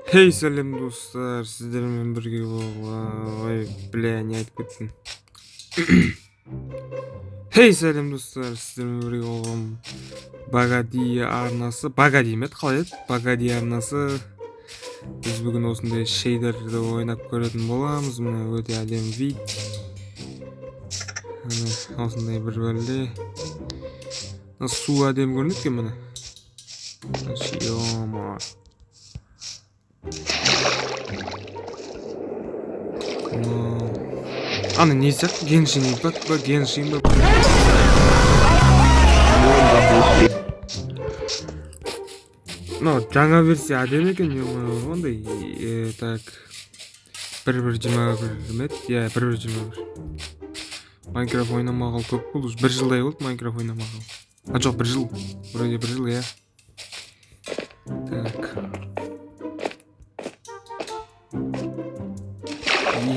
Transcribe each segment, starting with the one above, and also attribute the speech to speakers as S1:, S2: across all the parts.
S1: Хей, сәлем, достар, сіздермен бірге ой, бля, не айтып кеттім. Хей, сәлем, достар, сіздермен бірге болған Багади арнасы. Багади ме еді, қалай еді? Багади арнасы. Біз бүгін осындай шейдерді ойнап көретін боламыз. Міне, өте әдемі вид. Міне, осындай бір бәле. Мына су әдемі көрінеді екен, міне. Ё-моё. Ана не сияқты, Геншин Импакт па, Геншин ба? Мынау жаңа версия әдемі екен, ё-моё, ондай так, 1.1.21 ме еді? Иә, 1.1.21. Майнкрафт ойнамағалы көп болды, уже бір жылдай болды Майнкрафт ойнамағалы. А, жоқ, бір жыл, вроде бір жыл, иә. Так.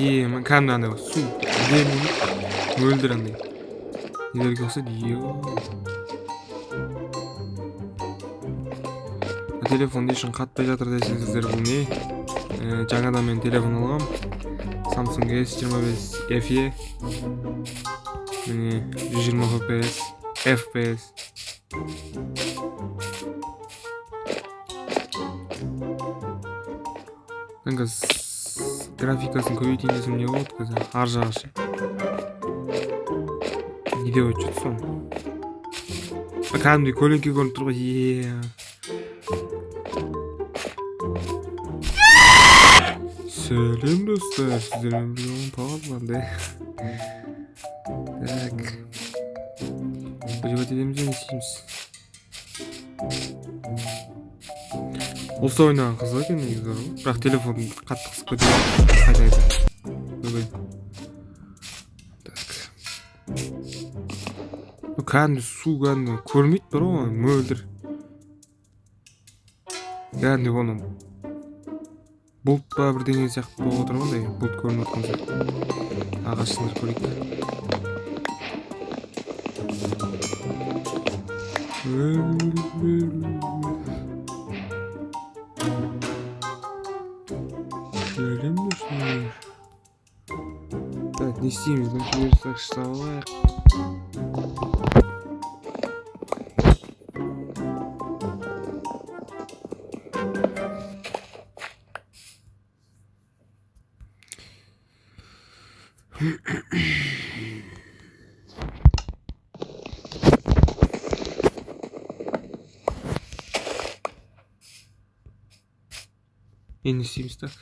S1: Е, кәдімгі андай су әдемі, мөлдір, андай нелерге ұқсайды, е. Телефон не үшін қатпай жатыр десеңіздер, бұл не? Жаңадан мен телефон алғам. Samsung S25 FE. Міне, 120 FPS, FPS. Енді графикасын көбейтейін десем, не болады қазір? Ар жағы ше? Не деп айтып жатыр соны? Кәдімгідей көлеңке көрініп тұр ғой, е. Сәлем, достар, сіздермен бірге Павлан да. Так. Выживать етеміз не істейміз? Осы ойнаған қызық екен негізі ғой. Бірақ телефон қатты қысып кетеді. Қайта қайта. Бүгін. Так. Ну, кәдімгі су кәдімгі көрмейді бар ғой, мөлдір. Кәдімгі оны бұлт па, бірдеңе сияқты болып отыр ғой, андай бұлт көрініп жатқан сияқты. Ағаш сындырып көрейік. Сәлем, достар. Так, не істейміз? Бірінші верстак жасап алайық. Енді не істейміз, так?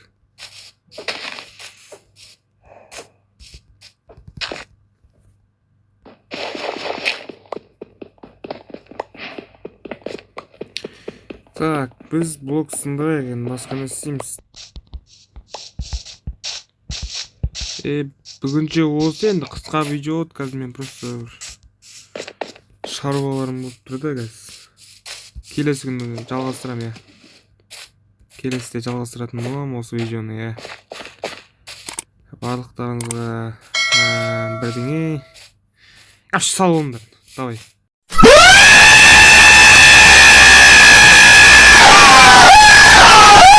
S1: Так, біз блок сындырайық, енді басқа не істейміз? Е, бүгінше осы, енді қысқа видео болды. Қазір мен просто бір шаруаларым болып тұр да қазір. Келесі күні жалғастырамын, иә. Келесіде жалғастыратын боламын осы видеоны, иә. Барлықтарыңызға бірдеңе. Аш, сау болыңдар. Давай.